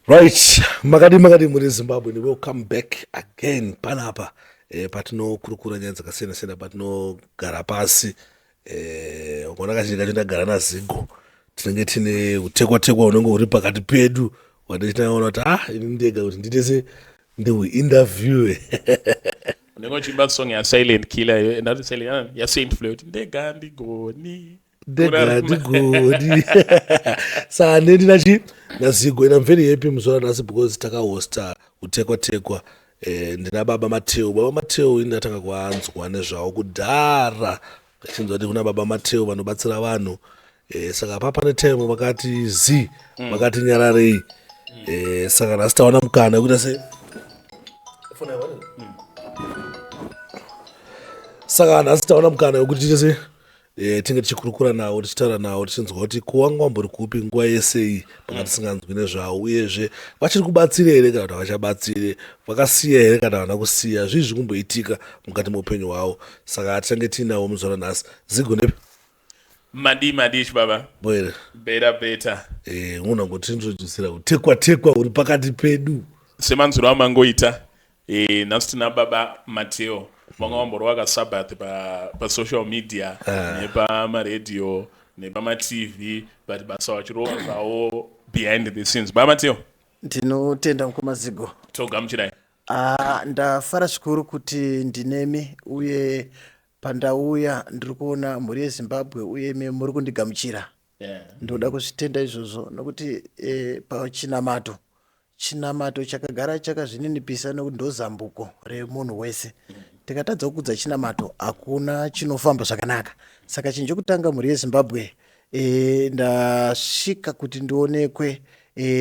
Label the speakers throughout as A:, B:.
A: Right, makadi makadi muri Zimbabwe and welcome back again panapa eh, patinokurukura nyaya dzakasiyana siyana patinogara pasi eh, ukaona kazhinji kacho ndagara naZigo tinenge tine utekwa tekwa unenge uri pakati pedu wanditinaona kuti ah ini ndega kuti ndiite se ndiuinterview.
B: Unenge uchiimba song yaSilent Killer, ndati Silent yaSaint Floew, ndega ndigoni.
A: Ndega handigoni. Saka ndendina chi naZigo and I'm very happy muzuva ranhasi because takahosta utekwa tekwa. Eh, ndina baba Mateo. Baba Mateo ini ndatanga kuanzwa nezvavo kudhara ndichinzwa kuti kuna baba Mateo vanobatsira vanhu. Eh, saka pa pane time vakati zi vakati nyararei. Eh, saka nhasi tawana mukana wekuita se saka nhasi tawana mukana wekuti tiite se tinge tichikurukura navo, tichitaura navo, tichinzwa kuti ko wanga wambori kupi nguva yese iyi panga tisinganzwi nezvavo, uyezve vachiri kubatsira here kana kuti havachabatsire, vakasiya here kana havana kusiya, zvii zviri kumboitika mukati meupenyu hwavo. Saka tichange tiinavo muzuva ranhasi. Zigo ndepi?
B: Madii madii chibaba?
A: Bo here?
B: Better better.
A: Unogona kungotiintroducira utekwa tekwa uri pakati pedu.
B: Semanzwiro amangoita, nhasi tina baba Mateo vanga vamborova kaSabbath pasocial media nepamaradio nepamatv, but basa vachirova zvavo behind the scenes. Baba Mateo,
C: Ndinotenda mukoma Zigo.
B: Togamuchirai.
C: Ah, ndafara zvikuru kuti ndinemi uye pandauya ndiri kuona mhuri yeZimbabwe uye imi muri kundigamuchira. Ndoda kuzvitenda izvozvo nokuti pachinamato, chinamato chakagara chakazvininipisa nokuti ndozambuko remunhu wese. Tikatadza kukudza chinamato hakuna chinofamba zvakanaka. Saka chinhu chokutanga mhuri yeZimbabwe, ndasvika kuti ndionekwe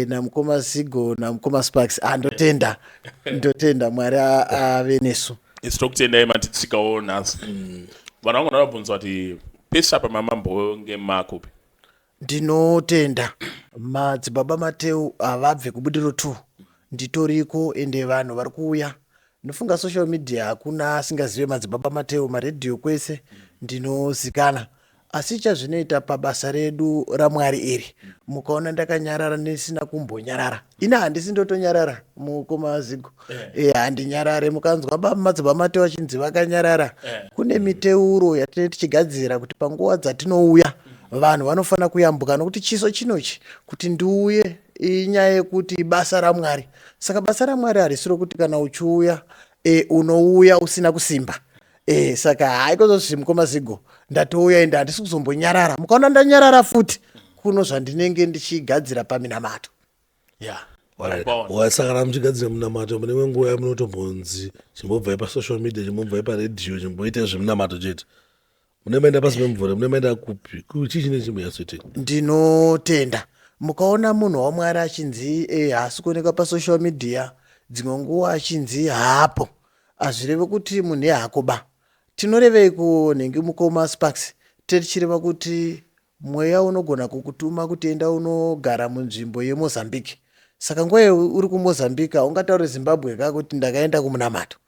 C: namukoma Zigo namukoma Sparks. Ah, ndotenda, ndotenda Mwari ave nesu.
B: Isu tokutendai matitsikawo nhasi. Vanhu vangu ndavabvunza kuti pese apa mamambonge makupi?
C: Ndinotenda madzibaba Mateo havabve kuBudiriro 2, nditoriko ende vanhu vari kuuya. Ndinofunga social media hakuna asingazive madzibaba Mateo, maredhiyo kwese ndinozikana. Asi chazvinoita pabasa redu raMwari iri, mukaona ndakanyarara ndisina kumbonyarara. Ini handisi ndotonyarara mukoma Zigo. Handinyarare. Mukanzwa madzibaba Mateo achinzi vakanyarara, kune miteuro yatinenge tichigadzira kuti panguva dzatinouya vanhu vanofanira kuyambuka, nokuti chiso chinochi kuti ndiuye inyaya yekuti ibasa raMwari. Saka basa raMwari harisi rokuti kana uchiuya unouya usina kusimba. Saka haiko mukoma Zigo, ndatouya ende handisi kuzombonyarara. Mukaona ndanyarara futi kuno zvandinenge ndichigadzira paminamato.
A: Saka kana muchigadzira munamato mune imwe nguva yamunotombonzi chimbobvai pasocial media, chimbobvai paredhiyo, chimboitai zvemunamato chete. Mune maenda pasi pemvura, mune maenda kupi? Chii chine chimbonyatsoitika?
C: Ndinotenda. Mukaona munhu waMwari achinzi haasi kuonekwa pasocial media, dzimwe nguva achinzi haapo, hazvirevi kuti munhu ihako ba. Tinorevei kunhingi mukoma Sparks? Tichireva kuti mweya unogona kukutuma kuti enda unogara munzvimbo yeMozambique. Saka nguva iyo uri kuMozambique haungataure Zimbabwe ka kuti ndakaenda kumunamato.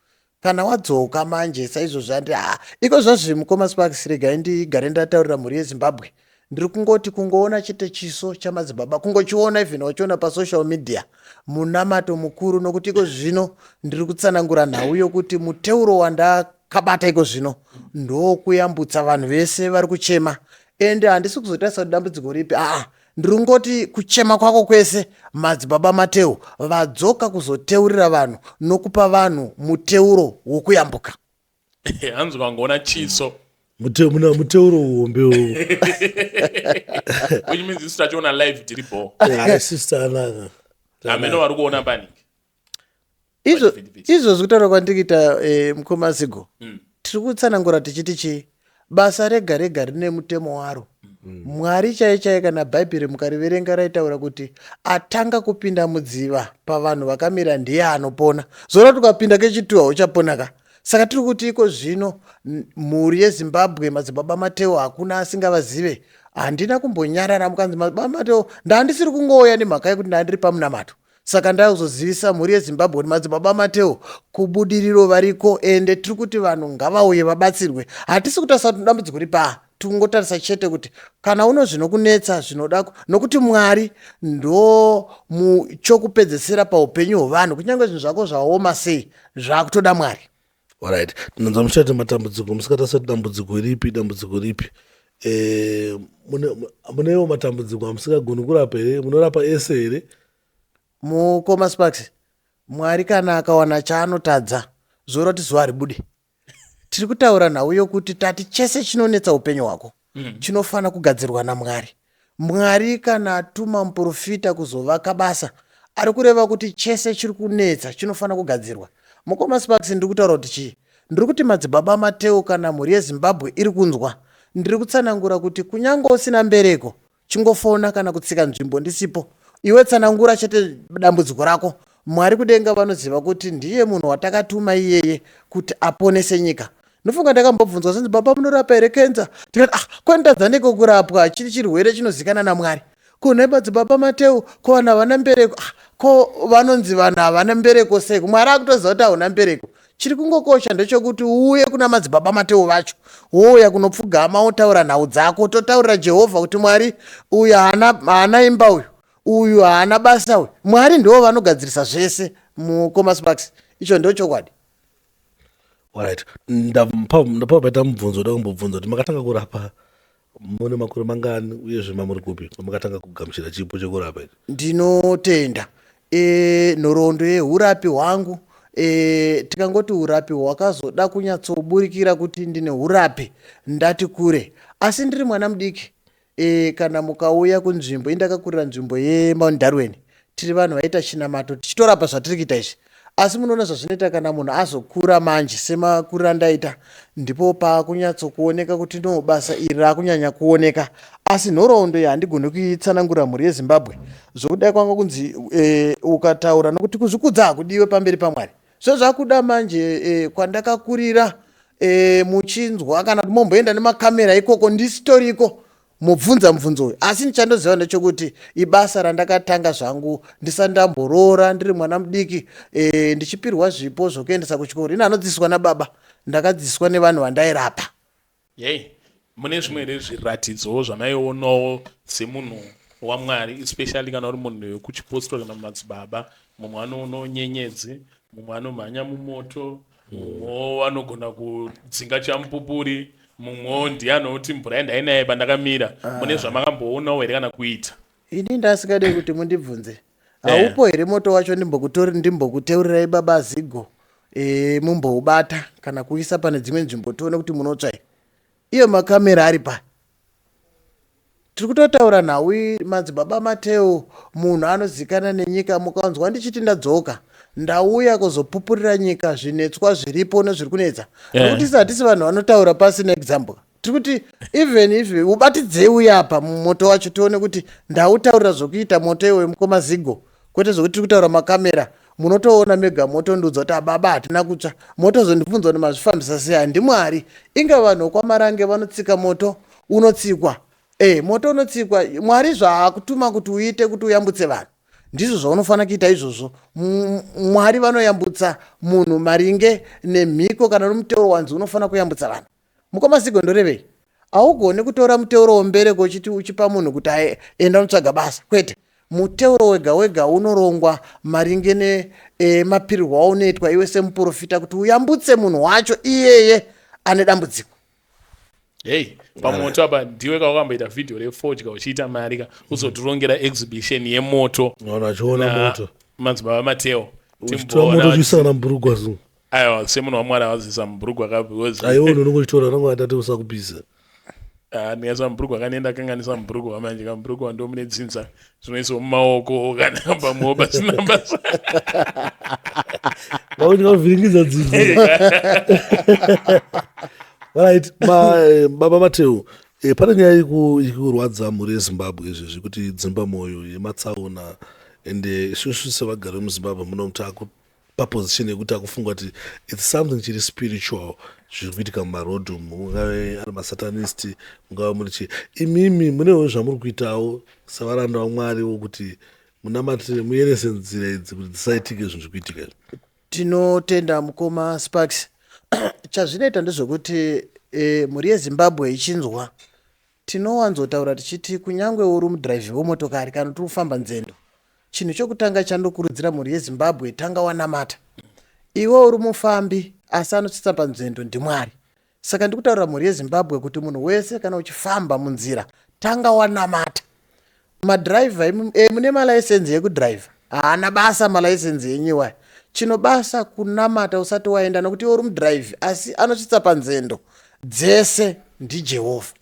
C: Kana wadzoka manje saizvozvo andi ah, iko zvazvi mukoma Sparks, regai ndigare ndataurira mhuri yeZimbabwe. Ndiri kungoti kungoona chete chiso chamadzibaba, kungochiona even wachiona pasocial media, munamato mukuru, nokuti iko zvino ndiri kutsanangura nhau yokuti muteuro wandakabata iko zvino ndokuyambutsa vanhu vese vari kuchema. Ende handisi kuzotarisa kuti dambudziko ripi, aa ndiri kungoti kuchema kwako kwese madzibaba Mateo vadzoka kuzoteurira vanhu nokupa vanhu muteuro wokuyambuka.
B: Hanzi ukangoona chiso
A: Muteuro uhombe uhu.
B: Which means isu tachiona live tiri bo.
A: Sister anaka.
B: Hameno vari kuona paniki.
C: Izvozvi kutaura kwandikuita mukoma Zigo, tiri kutsanangura tichiti chii? Basa rega rega rine mutemo waro. Mwari chaiye chaiye kana Bhaibheri mukariverenga raitaura kuti atanga kupinda mudziva pavanhu vakamira ndiye anopona. Zvoreva kuti ukapinda kechituwa uchapona ka. Saka tiri kuti iko zvino mhuri yeZimbabwe madzibaba Mateo hakuna asingavazive. Handina kumbonyarara mukanzi madzibaba Mateo ndandisiri kungouya nemhaka yekuti ndandiri pamunamato. Saka ndakuzozivisa mhuri yeZimbabwe kuti madzibaba Mateo kubudiriro variko ende tiri kuti vanhu ngavauye vabatsirwe. Hatisi kutarisa kuti dambudziko ripa. Tingotarisa chete kuti kana uno zvinokunetsa zvinoda nokuti Mwari ndo chokupedzesera paupenyu hwevanhu, kunyange zvinhu zvako zvaoma sei, zvakutoda Mwari.
A: Alright, ndinonzwa muchati matambudziko, musikatarisa kuti dambudziko ripi, dambudziko ripi. Munewo matambudziko amusingagoni kurapa here? Munorapa ese here?
C: Mukoma Sparks, Mwari kana akawana chaanotadza, zoroti zuva haribude. Tiri kutaura nhau yokuti tati chese chinonetsa upenyu hwako chinofanira kugadzirwa naMwari. Mwari kana atuma muprofita kuzovaka basa, ari kureva kuti chese chiri kunetsa chinofanira kugadzirwa. Mukoma Sparks, ndiri kutaura kuti chii? Ndiri kuti madzibaba Mateo, kana mhuri yeZimbabwe iri kunzwa, ndiri kutsanangura kuti kunyange usina mbereko, chingofona kana kutsika nzvimbo ndisipo, iwe tsanangura chete dambudziko rako. Mwari kudenga vanoziva kuti ndiye munhu watakatuma iyeye kuti aponese nyika. Ndofunga ndakambobvunzwa zvanzi, "Baba, munorapa here kenza?" Tikati, "Ah, kwandadza neko kurapwa, chiri chirwere chinozikana naMwari." Ko nhai madzibaba Mateo, ko vanhu havana mbereko? Ah, ko vanonzi vanhu havana mbereko sei? Mwari akutoziva kuti hauna mbereko. Chiri kungokosha ndechekuti uuye kuna madzibaba Mateo vacho, wouya kunopfugama, wotaura nhau dzako, totaurira Jehovha kuti Mwari, uyu haana imba, uyu haana basa uyu. Mwari ndivo vanogadzirisa zvese. Mukoma Sparks, icho ndo chokwadi.
A: Alright, ndapa paita mubvunzo uda kumbobvunza kuti makatanga kurapa mune makore mangani, uyezve mamuri kupi pamakatanga kugamuchira chipo chekurapa ichi?
C: Ndinotenda. Nhoroondo yeurapi hwangu, tikangoti urapi hwakazoda kunyatsoburikira kuti ndine urapi ndati kure, asi ndiri mwana mudiki. Kana mukauya kunzvimbo indakakurira, nzvimbo yeMount Darwin, tiri vanhu vaita chinamato, tichitorapa zvatiri kuita izvi. Asi munoona zvazvinoita kana munhu azokura manje, semakuriro andaita, ndipo paakunyatsokuoneka kuti no, basa iri raakunyanya kuoneka. Asi nhoroondo iyi handigoni kuitsanangurira mhuri yeZimbabwe, zvokudai kwanga kunzi ukataura, nokuti kuzvikudza hakudiwe pamberi paMwari. Zvo zvakuda manje kwandakakurira, muchinzwa kana kuti momboenda nemakamera ikoko, ndisitoriko, mubvunza mubvunzo uyu. Asi ndichandoziva ndechekuti ibasa randakatanga zvangu ndisati ndamboroora, ndiri mwana mudiki, ndichipirwa zvipo zvokuendesa kuchikoro. Ini anodzidziswa nababa, ndakadzidziswa nevanhu vandairapa.
B: Yei, mune zvimwe here zviratidzowo zvamaionawo semunhu waMwari, especially kana uri munhu wekuchipostori kana madzibaba? Mumwe anoonawo nyenyedzi, mumwe anomhanya mumoto, mumwewo anogona kudzinga chamupupuri, mumwewo ndiye anoti mvura yandainaye pandakamira. Mune zvamakamboonawo here kana kuita?
C: Ini ndasingade kuti mundibvunze. Haupo here moto wacho? Ndimbokuteurirai baba Zigo, mumboubata kana kuisa pane dzimwe nzvimbo, tione kuti munotsva here. Iyo makamera ari pa tiri kutotaura nhau. Madzibaba Mateo munhu anozikana nenyika. Mukanzwa ndichiti ndadzoka, ndauya kuzopupurira nyika zvinetswa zviripo nezviri kunetsa, nokuti isi hatisi vanhu vanotaura pasina example. Tiri kuti even if ubatidzei uya apa mumoto wacho, tione kuti ndautaurira zvokuita moto iwoyo. Mukoma Zigo, kwete zvokuti tiri kutaura makamera, munotoona mega, motondiudza kuti, "Ababa, hatina kutsva." Motozondibvunza kuti mazvifambisa sei. Handimwari. Inga vanhu vokwaMarange vanotsika moto, unotsikwa. Moto unotsikwa. Mwari zvaakutuma kuti uite kuti uyambutse vanhu, ndizvo zvaunofanira kuita izvozvo. Mwari vanoyambutsa munhu maringe nemhiko kana nomuteuro wanzi unofanira kuyambutsa vanhu. Mukoma Zigo, ndorevei? Haugoni kutora muteuro wombereko uchiti uchipa munhu kuti enda unotsvaga basa. Kwete. Muteuro wega wega unorongwa maringe nemapirirwo aunoitwa iwe semuprofita kuti uyambutse munhu wacho iyeye ane dambudziko.
B: Hei, pamoto apa ndiwe kawakamboita vhidhiyo refodya uchiita mari ka, uzotirongera exhibition yemoto.
A: Vanhu vachiona moto.
B: Madzibaba Mateo.
A: Uchitora moto uchiisa kana mubhurugwa zu.
B: Aiwa, semunhu waMwari avazisa mubhurugwa ka, because
A: Aiwa, unonge uchitora nangu atati usakupisa.
B: Ah, ndingaisa mubhurugwa kanenda kanganisa mubhurugwa manje kamubhurugwa ndo mune dzinza zvinoiswa mumaoko kana pamwewo pasina basa.
A: Vakuti kavhiringidza dzinza. Right, baba Mateo, pane nyaya ikurwadza mhuri yeZimbabwe izvezvi kuti dzimba mwoyo yematsaona, ende isusu sevagari vemuZimbabwe muno taku paposition yekuti akufunga kuti it's something chiri spiritual zviri kuitika mumarodhi umu, mungave ari masatanist, mungave muri chii. Imimi munewo zvamuri kuitawo sevaranda vaMwari wokuti munamatire, muyerese nzira idzi kuti dzisaitike zvinhu zviri kuitika izvi?
C: Tinotenda, mukoma Sparks. Chazvinoita ndezvekuti mhuri yeZimbabwe ichinzwa. Tinowanzotaura tichiti kunyangwe uri mudhiraivhi wemotokari kana kuti uri kufamba nzendo, chinhu chokutanga chandinokurudzira mhuri yeZimbabwe, tanga wanamata. Iwe uri mufambi, asi anotsitsa panzendo ndiMwari. Saka ndikutaurira mhuri yeZimbabwe kuti munhu wese kana uchifamba munzira, tanga wanamata. Madhiraivha, mune malaisenzi ekudhiraivha, haana basa malaisenzi enyu iwaya. Chinobasa kunamata usati waenda, nokuti iwe uri mudhiraivhi, asi anosvitsa panzendo dzese ndiJehovha.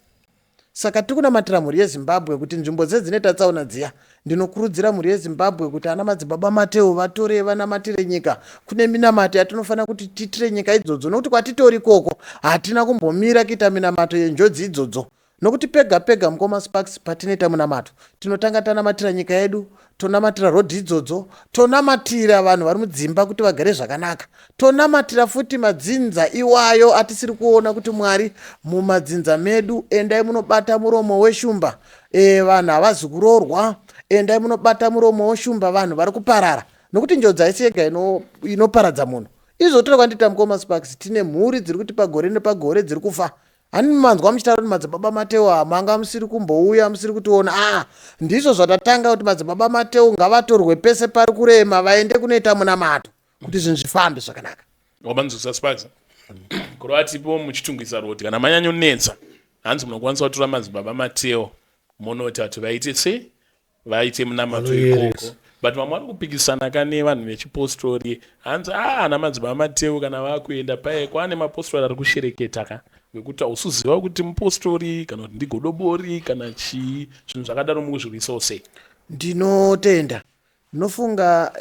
C: Saka tiri kunamatira mhuri yeZimbabwe kuti nzvimbo dzedzinoita tsaona dziya, ndinokurudzira mhuri yeZimbabwe kuti ana madzibaba Mateo vatore vanamatire nyika. Kune minamato yatinofanira kuti tiitire nyika idzodzo, nokuti kwatitori ikoko hatina kumbomira kuita minamato yenjodzi idzodzo, nokuti pega pega, mukoma Sparks, patinoita munamato tinotanga tanamatira nyika yedu, tonamatira rodhi idzodzo, tonamatira vanhu vari mudzimba kuti vagare zvakanaka, tonamatira futi madzinza iwayo atisiri kuona kuti Mwari mumadzinza medu, endai munobata muromo weshumba. Vanhu havazi kuroorwa, endai munobata muromo weshumba, vanhu vari kuparara, nokuti njodzi haisi yega inoparadza munhu. Izvo kwandiita, mukoma Sparks, tine mhuri dziri kuti pagore nepagore dziri kufa. Hani manzwa muchitaura kuti madzibaba Mateo hamanga musiri kumbouya, musiri kutiona. Aa, ndizvo zvatatanga kuti madzibaba Mateo ngavatorwe pese pari kurema, vaende kunoita munamato kuti zvinhu zvifambe zvakanaka.
B: Wamanzwisa, Sparks, kureva tipo muchitungisa roti kana manyanyonetsa, hanzi munokwanisa kutora madzibaba Mateo monoti ati vaite sei, vaite munamato ikoko. But vamwe vari kupikisana ka nevanhu vechipostori, hanzi a ana madzibaba Mateo kana vakuenda paye, kwaane mapostori ari kushereketa ka, vekuti hausiziva kuti mupostori kana kuti ndigodobori kana chii, zvinhu zvakadaro. Mukuzvirwisawo sei?
C: Ndinotenda. Ndinofunga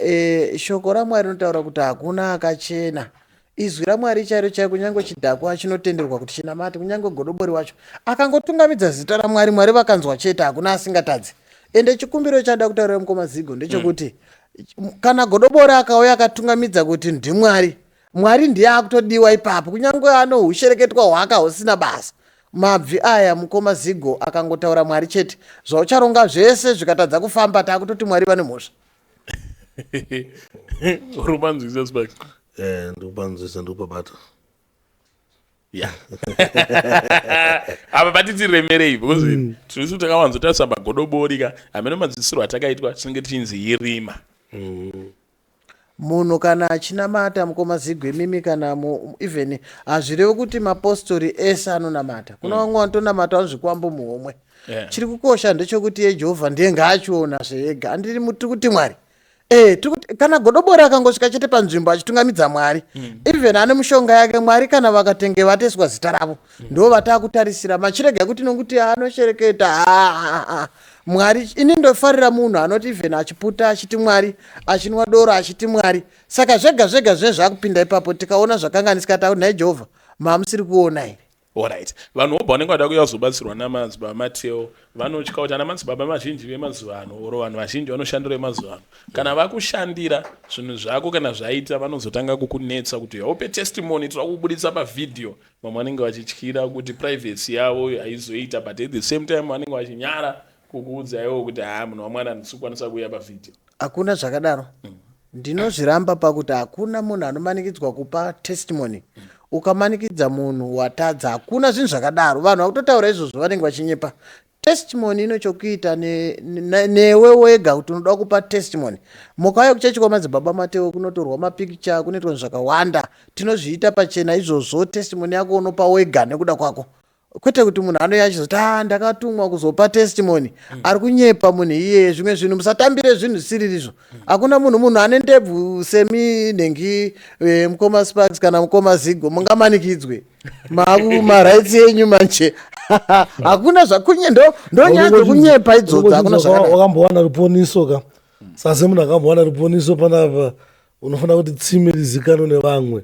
C: shoko raMwari rinotaura kuti hakuna akachena. Izwi raMwari chairo chaiko, kunyange chidhakwa chinotenderwa kuti chinamate, kunyange godobori wacho akangotungamidza zita raMwari, Mwari vakanzwa chete. Hakuna asingatadzi. Ende chikumbiro chada kutaurira mukoma Zigo ndechekuti kana godobori akauya akatungamidza kuti ndiMwari, Mwari ndiye akutodiwa ipapo, kunyange ano ushereketwa hwaka husina basa. Mabvi aya, mukoma Zigo, akangotaura Mwari chete, zvaucharonga zvese zvikatadza kufamba, taakutoti Mwari vane mhosva.
B: Uri kupanzwisa, Sparks?
A: Ndikupanzwisa, ndikupabata.
B: Ya, apa patitiremerei, because tinosu takawanzotarisa magodobori ka, hamene madzidzisiro atakaitwa, tinenge tichinzi irima.
C: Munhu kana achinamata, mukoma Zigo, imimi kana even hazvirevi kuti mapostori ese anonamata. Kuna vamwe vanotonamata vanozvikwambo muhomwe. Chiri kukosha ndechekuti yeJehovha ndiye ngaachiona zvega. Handiri tiri kuti Mwari, tiri kuti kana godobori akangosvika chete panzvimbo achitungamidza Mwari, even ane mushonga yake, Mwari kana vakatenge vateswa zita ravo, ndo vataakutarisira. Machirega kuti nokuti anoshereketa, ha, ha, ha. Mwari, ini ndofarira munhu anoti even achiputa achiti Mwari, achinwa doro achiti Mwari. Saka zvega zvega zve zvakupinda ipapo, tikaona zvakanganisika takuti, "Nhai Jehovha, mamusiri kuona here?"
B: Alright, vanhu vobva vanenge vada kuuya kuzobatsirwa namadzibaba Mateo, vanotya kuti ana madzibaba mazhinji vemazuva ano, oro vanhu vazhinji vanoshandira vemazuva ano, kana vakushandira zvinhu zvako, kana zvaita, vanozotanga kukunetsa kuti yaupe testimony, toda kukubuditsa pavhidhiyo. Vamwe vanenge vachityira kuti privacy yavo haizoita, but at the same time vanenge vachinyara kukuudza iwo kuti, "Ha, munhu wamwana, handisi kukwanisa kuuya pavhidhiyo."
C: Hakuna zvakadaro. Ndinozviramba pakuti hakuna munhu anomanikidzwa kupa testimony. Ukamanikidza munhu, watadza. Hakuna zvinhu zvakadaro. Vanhu vakutotaura izvozvo vanenge vachinyepa. Testimony ino chokuita newe wega kuti unoda kupa testimony. Mukauya kuchechi kwamadzibaba Mateo, kunotorwa mapikicha, kunoitwa zvinhu zvakawanda. Tinozviita pachena izvozvo. Testimony yako unopa wega nekuda kwako, kwete kuti munhu anouya achizoti, "A, ndakatumwa kuzopa testimony." Ari kunyepa munhu iyeye. Zvimwe zvinhu musatambire zvinhu zvisiririzvo. Hakuna munhu, munhu ane ndebvu semi nhengi, mukoma Sparks kana mukoma Zigo, mungamanikidzwe marights enyu manje? Hakuna zvakunye, ndo nyaya dzokunyepa idzodzo. Hakuna zvakadaro.
A: Wakambowana ruponiso ka, sase munhu akambowana ruponiso panapa, unofanira kuti tsime rizikanwe nevamwe.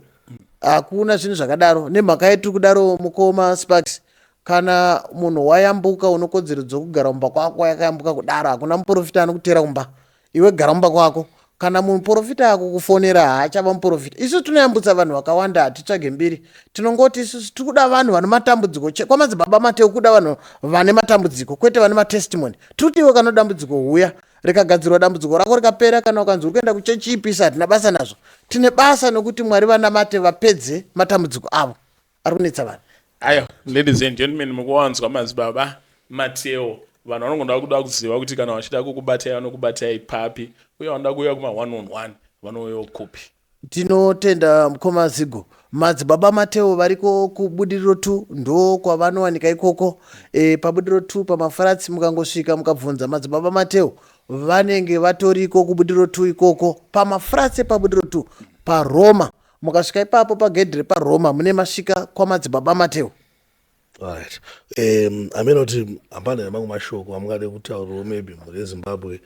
C: Hakuna zvinhu zvakadaro. Nemhaka yetiri kudaro, mukoma Sparks, kana munhu wayambuka, unokodzero dzokugara mumba kwako yakayambuka kudaro. Hakuna muprofita anokutera kumba. Iwe gara mumba kwako. Kana muprofita akukufonera, haachava muprofita. Isusu tinoyambutsa vanhu vakawanda, hatitsvage mbiri. Tinongoti isusu tiri kuda vanhu vane matambudziko. Kwamadzibaba Mateo kuda vanhu vane matambudziko, kwete vane matestimony. Tiri kuti iwe kana dambudziko, huya, rikagadzirwa dambudziko rako rikapera. Kana ukanzi uri kuenda kuchechi ipisa, hatina basa nazvo. Tine basa nokuti Mwari vanamate vapedze matambudziko avo ari kunetsa vanhu.
B: Ayo, ladies and gentlemen, mukuwanzwa madzibaba. Mateo, vanhu vanongoda kuda kuziva kuti kana vachida kukubatai vanokubatai papi, uye vanoda kuuya kuma 1 on 1 vanouyawo kupi?
C: Tinotenda mukoma Zigo. Madzibaba Mateo variko kuBudiriro 2, ndo kwavanowanika ikoko. PaBudiriro 2 pamafaratsi, mukangosvika mukabvunza Madzibaba Mateo, vanenge vatoriko kuBudiriro 2 ikoko, pamafaratsi epaBudiriro 2 paRoma. Mukasvika ipapo pagedhi repaRoma, mune masvika kwaMadzibaba Mateo.
A: Alright, amene kuti hapana here mamwe mashoko amungade kutaurirawo maybe mhuri yeZimbabwe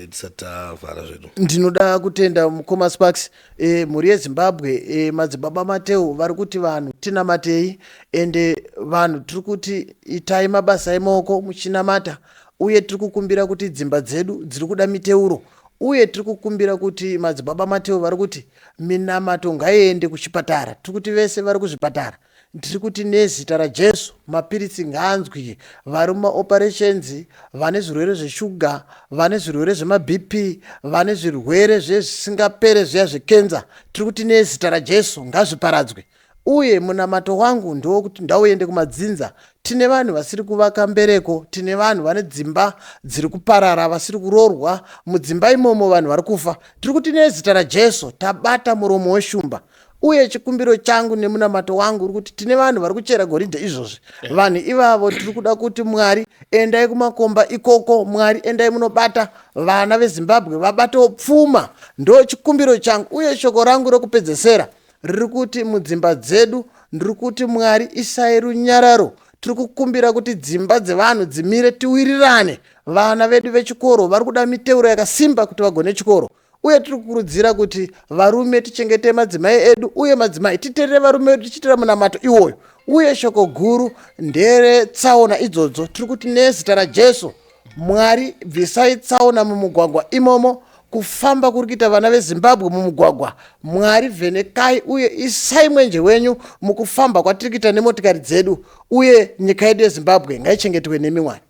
A: tisati tavhara zvedu?
C: Ndinoda kutenda mukoma Sparks. Mhuri yeZimbabwe, Madzibaba Mateo vari kuti vanhu tinamatei, ende vanhu tiri kuti itai mabasa emaoko muchinamata, uye tiri kukumbira kuti dzimba dzedu dziri kuda miteuro, uye tiri kukumbira kuti Madzibaba Mateo vari kuti minamato ngaiende kuchipatara. Tiri kuti vese vari kuzvipatara, ndiri kuti nezita raJesu mapiritsi ngaanzwi. Vari mumaoperations, vane zvirwere zveshuga, vane zvirwere zvemaBP, vane zvirwere zvezvisingapere zviya zvekenza, tiri kuti nezita raJesu ngazviparadzwe. Uye munamato wangu ndewokuti ndauende kumadzinza. Tine vanhu vasiri kuvaka mbereko, tine vanhu vane dzimba dziri kuparara, vasiri kuroorwa mudzimba imomo, vanhu vari kufa. Tiri kuti nezita raJesu tabata muromo weshumba. Uye chikumbiro changu nemunamato wangu uri kuti tine vanhu vari kuchera goridhe izvozvi. Vanhu ivavo tiri kuda kuti Mwari endai kumakomba ikoko, Mwari endai munobata vana veZimbabwe vabatewo pfuma. Ndo chikumbiro changu. Uye shoko rangu rekupedzesera riri kuti mudzimba dzedu, ndiri kuti Mwari isai runyararo. Tiri kukumbira kuti dzimba dzevanhu dzimire, tiwirirane. Vana vedu vechikoro vari kuda miteuro yakasimba kuti vagone chikoro. Uye tiri kukurudzira kuti varume tichengete madzimai edu, uye madzimai titerere varume vedu tichiitira munamato iwoyo. Uye shoko guru nderetsaona idzodzo. Tiri kuti nezita raJesu, Mwari bvisai tsaona mumugwagwa imomo. Kufamba kuri kuita vana veZimbabwe mumugwagwa, Mwari vhenekai uye isai mwenje wenyu mukufamba kwatiri kuita nemotikari dzedu, uye nyika yedu yeZimbabwe ngaichengetwe nemi, Mwari.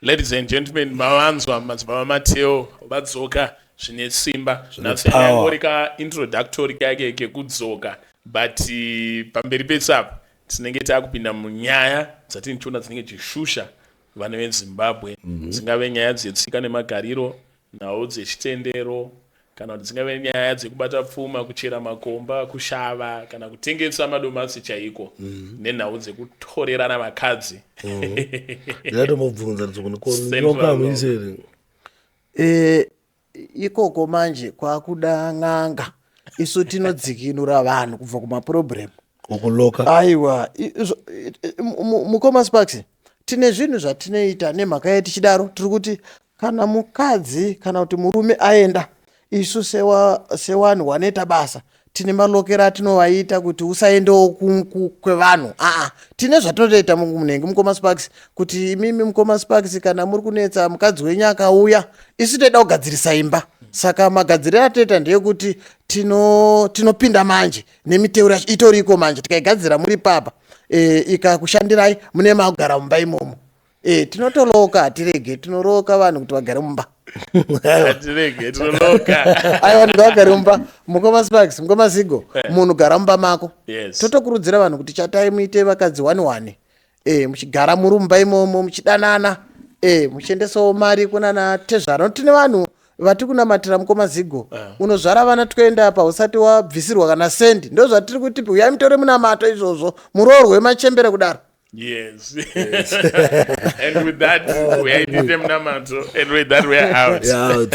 B: Ladies and gentlemen, mavanzwa Madzibaba Mateo vadzoka zvine simba.
A: Zvine
B: nhasi
A: power.
B: Yangori ka introductory kake kekudzoka, but pamberi petsapo tinenge takupinda munyaya dzatini tichiona dzinenge dzichishusha vana veZimbabwe, dzingave nyaya dzetsika nemagariro, nhau dzechitendero, kana kuti dzingave nyaya dzekubata pfuma, kuchera makomba, kushava kana kutengesa madomasi chaiko, nenhau dzekutorerana vakadzi.
A: Ndinatombobvunza.
B: Central
A: Ndinokamuiseri.
C: Ikoko manje kwakuda n'anga. Isu tinodzikinura vanhu kubva kumaproblem.
A: Okuloka.
C: Aiwa, mukoma Sparks, tine zvinhu zvatinoita nemhaka yetichidaro. Tiri kuti kana mukadzi kana kuti murume aenda, isu sewanhu wanoita basa tine malokero atinovaita kuti usaendewo kwevanhu. Aa, tine zvatinotoita munenge mukoma Sparks, kuti imimi mukoma Sparks kana muri kunetsa mukadzi wenyu akauya, isu toida kugadzirisa imba. Saka magadziriro atinoita ndeyekuti tinopinda manje nemiteuro yacho itoriko manje, tikaigadzira muri papa, ikakushandirai mune makugara mumba imomo. Tinotoloka, hatirege, tinoroka vanhu kuti vagare mumba.
B: Hatirege, tinoloka.
C: Aiwa, vanhu ngavagare mumba, mukoma Sparks, mukoma Zigo. Munhu gara mumba mako. Totokurudzira vanhu kuti chatai muite vakadzi one one, muchigara muri mumba imomo muchidanana, muchiendesawo mari kunana tezvara. Tine vanhu vati kunamatira, mukoma Zigo. Unozvara vana 20 apa usati wabvisirwa kana sendi. Ndo zvatiri kuti uyai mutore munamato izvozvo, muroorwe machembere kudaro.
B: Yes. And with that, we are in the Munamato. And with that, we are out.
A: Yeah, out.